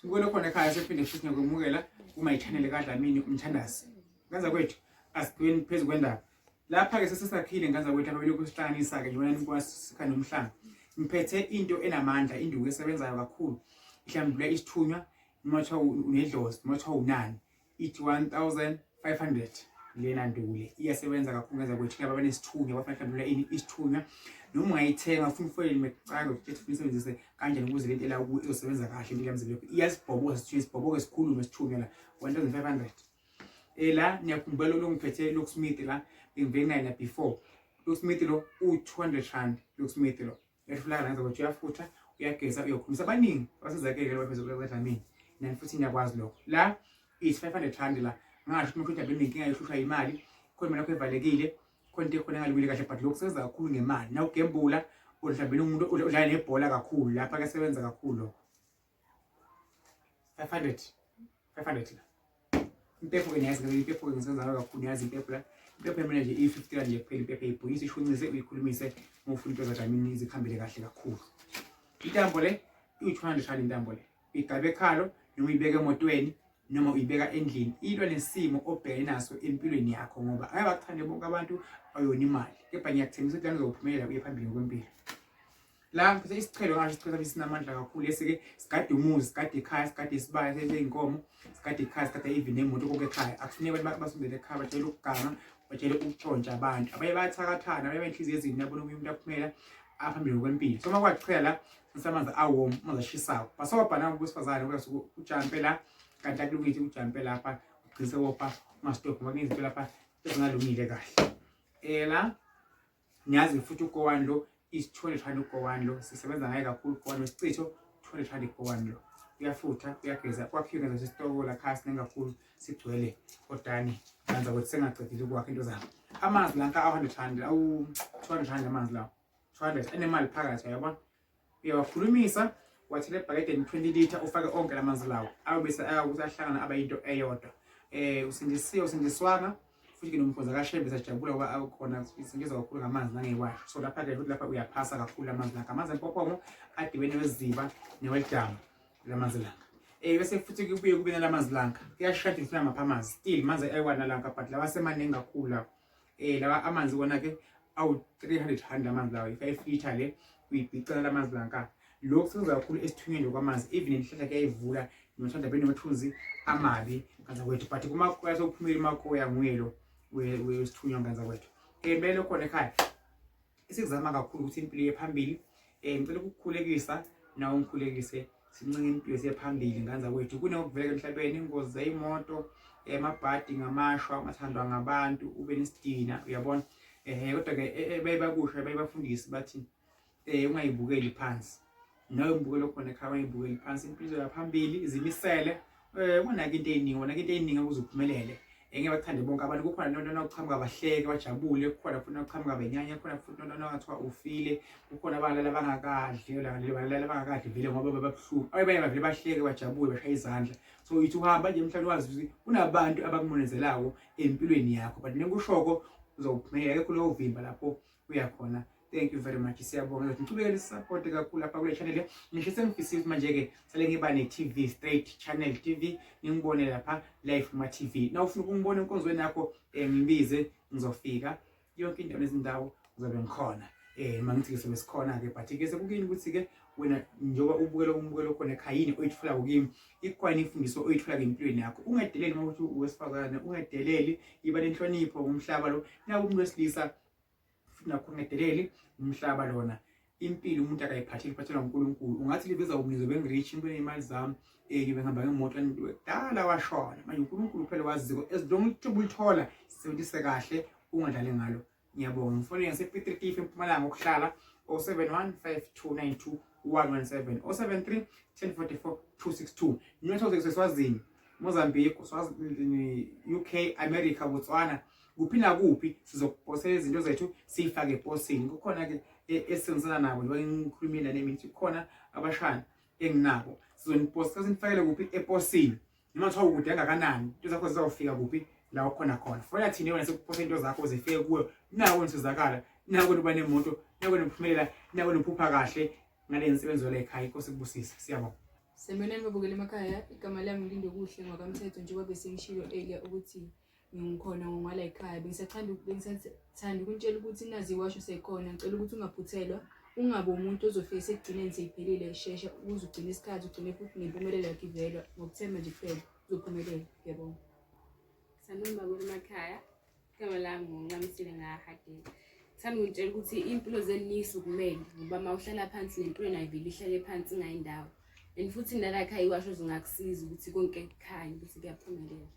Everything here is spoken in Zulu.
Sibukele khona ekhaya sephinde futhi ngiyakwemukela kuma i-channel kaDlamini umthandazi. Ngenza kwethu asigcini phezu kwendaba. Lapha-ke sesesakhile ngenza kwethu ababelokhu sihlanganisa-ke njengoba nibona sikha nomhlanga. Ngiphethe into enamandla, induku esebenzayo kakhulu. Ihlambulula isithunywa noma kuthiwa unedlozi, noma kuthiwa unani. Ithi 1500 lena nduku le iyasebenza kakhulu ngenza kwethu laba abanesithunywa bafuna hlambulula ini isithunywa noma ungayithenga ufuna ufonele mekucanga ukuthi ufuna isebenzise kanjani ukuze lento la izosebenza kahle into yamzimba yakho iyasibhoboka isithunywa isibhoboke sikhulume isithunywa la 1500 la niyakhumbula lo ngiphethe locksmith la bengivele naye na before locksmith lo u-200 rand locksmith lo Uyahlulakala ngenza ukuthi uyafutha, uyageza, uyokhulumisa abaningi abasizakele baphezulu kweDlamini. Nani futhi niyakwazi lokho. La is 500 rand la. Ngasho ukuthi umuntu ubenenkinga yohlushwa imali, khona imali yakho evalekile, khona into ekhona engalungile kahle but lokhu kusebenza kakhulu ngemali. Nawugembula or mhlawumbe umuntu odlala nebhola kakhulu lapha kuyasebenza kakhulu lokho. 500 500 la impepho ke niyazi ngeke impepho ke ngisenza ngayo kakhulu niyazi impepho la impepho yamina nje iyi-50 rand nje kuphela impepho eyibhuyisa ishuncise uyikhulumise uma ufuna into zadlamini zikhambele kahle kakhulu intambo le iyi-200 rand intambo le uyigabe ekhalo noma uyibeke emotweni noma uyibeka endlini ilwa nesimo obhekene naso empilweni yakho ngoba angeke bakuthande bonke abantu ayona imali kepha ngiyakuthembisa ukuthi lana uzophumelela uye phambili ngokwempilo La ngiphethe isichelo ngasho isichelo sami sinamandla kakhulu lesi-ke sigade umuzi sigade ikhaya sigade isibaya seyinkomo sigade ikhaya sigade even nemoto konke ekhaya akufuneki abantu basondele ekhaya batshele ukuganga batshele ukutshontsha abantu abaye bayathakathana abaye banenhliziyo ezimbi nabona omunye umuntu aphumela aphambili ngokwempilo so uma kwachela la amanzi awomu amanzi ashisayo basobabhana kubesifazane ujampe la kanti akulungile ujampe lapha ugcine sewopha ungastophi ngoba kunezinto lapha ezingalungile kahle la Niyazi futhi ukowani lo is 200 rand ukowani lo sisebenza ngaye kakhulu ukowani wesichitho 200 rand ukowani lo uyafutha uyageza kwakhiwe ngenza sesitoko la khaya siningi kakhulu sigcwele kodani kanza ukuthi sengacedile ukwakha into zami amanzi lanka awu-100 rand awu-200 rand amanzi lawo 200 anemali phakathi uyabona uyawakhulumisa wathela ebhakedeni 20 litre ufake onke lamanzi lawo ayobese ayakuthi ahlangana aba into eyodwa usindisiwe usindiswanga futhi ke nomkhoza kaShembe sajabula ngoba akhona isindizwa kakhulu ngamanzi nangewasho so lapha ke futhi lapha uyaphasa kakhulu amanzi lakhe amanzi empophomo adibene neziba newedamu lamanzi langa bese futhi kubuye kube nalamanzi lanka kuyashada ngifuna ngapha amanzi still manzi ayiwana lanka but lawa semaningi kakhulu lawa lawa amanzi wona ke awu 300 rand amanzi lawa i-5 liter le uyibhicela lamanzi lanka lokhu kusebenza kakhulu esithunyweni kwamanzi even inhlahla kuyayivula nothanda benothunzi amabi kanza kwethu but kumakoya sokuphumela umakoya nguye lo wesithunywa nganza kwethu mele khona ekhaya esikuzama kakhulu ukuthi impilo iye phambili ngicela ukukukhulekisa nawe ungikhulekise sincinge impilo siye phambili nganza kwethu kunokuvela emhlabeni ingozi zeyimoto amabhadi ngamashwa ungathandwa ngabantu ube nesidina uyabona kodwa ke baye bakusho baye bafundise bathi ungayibukeli phansi nawe mbukelo khona ekhaya ungayibukeli phansi impilo yaphambili izimisele unganaki into eyiningi unganaki into eyiningi ukuze uphumelele ngeke bakuthande bonke abantu kukhona nonto nokuqhamuka bahleke bajabule kukhona futhi nokuqhamuka benyanya kukhona futhi nonto nongathiwa ufile kukhona abalala bangakadli balala bangakadli vele ngoba bababuhlungu abanye bavele bahleke bajabule bashaye izandla so ithi uhamba nje emhlabeni wazi ukuthi kunabantu abakumonezelako empilweni yakho but nekushoko uzophumelela akekho lowo vimba lapho uyakhona thank you very much siyabonga ukuthi niqhubeke nisupporte kakhulu lapha kule channel ngisho sengifisile ukuthi manje ke sale ngiba ne TV straight channel TV ningibone lapha live kuma TV na ufuna ukungibona enkonzweni yakho ngibize ngizofika yonke indawo nezindawo ngizobe ngikhona mangithi ke sobe sikhona ke but ke sekukini ukuthi ke wena njengoba ubukela umbukelo khona ekhaya yini oyithola kimi ikhona imfundiso oyithola empilweni yakho ungedeleli uma ukuthi uwesifazane ungedeleli iba nenhlonipho ngomhlaba lo naku umuntu wesilisa futhi nakho ungedeleli umhlaba lona impilo umuntu akayiphatheli iphathelwa uNkulunkulu ungathi liveza umnizo bengirich into nemali zami ngibe ngihamba ngemoto kudala washona manje uNkulunkulu phela waziko as long ithuba ulithola sebenzise kahle ungadlali ngalo ngiyabonga ngifonele ngase-P3 eMpumalanga ukuhlala 071 5292 117 073 1044 262 nothoze kuseswazini Mozambique Swazini UK America Botswana kuphi nakuphi sizokuposela izinto zethu siyifake eposini kukhona ke esebenzisana nabo njengoba ngikhulumile nami ngithi kukhona abashana enginabo sizoniposta sinifakele kuphi eposini noma kuthiwa ukude kangakanani into zakho zizawufika kuphi la ukhona khona fonela thina wena sikuposta into zakho zifike kuwe nako nisizakala nako niba nemoto nako niphumelela nako niphupha kahle ngale nsebenzo le ekhaya inkosi kubusise siyabonga. Sanibonani babukeli emakhaya, igama lami ngiLindokuhle ngwakamthetho njengoba besengishilo earlier ukuthi ngikhona ngongwala ekhaya. Bengisathanda bengisathanda ukunitshela ukuthi nazi iwasho sekhona. Ngicela ukuthi ungaphuthelwa, ungabe umuntu ozofika sekugcineni seyiphelile, shesha ukuze ugcine isikhathi, ugcine futhi nempumelelo yakho ivelwa ngokuthemba nje kuphela uzophumelela. Ngiyabonga. Sanibona babukeli emakhaya, igama lami nguNcamisile ngaHadebe. Thanda ukutshela ukuthi iy'mpilo zenu niyisukumele ngoba uma uhlala phansi nempilo nayo vele ihlale phansi ingayi ndawo. And futhi nalakha iwasho zingakusiza ukuthi konke kukhanye ukuthi kuyaphumelela.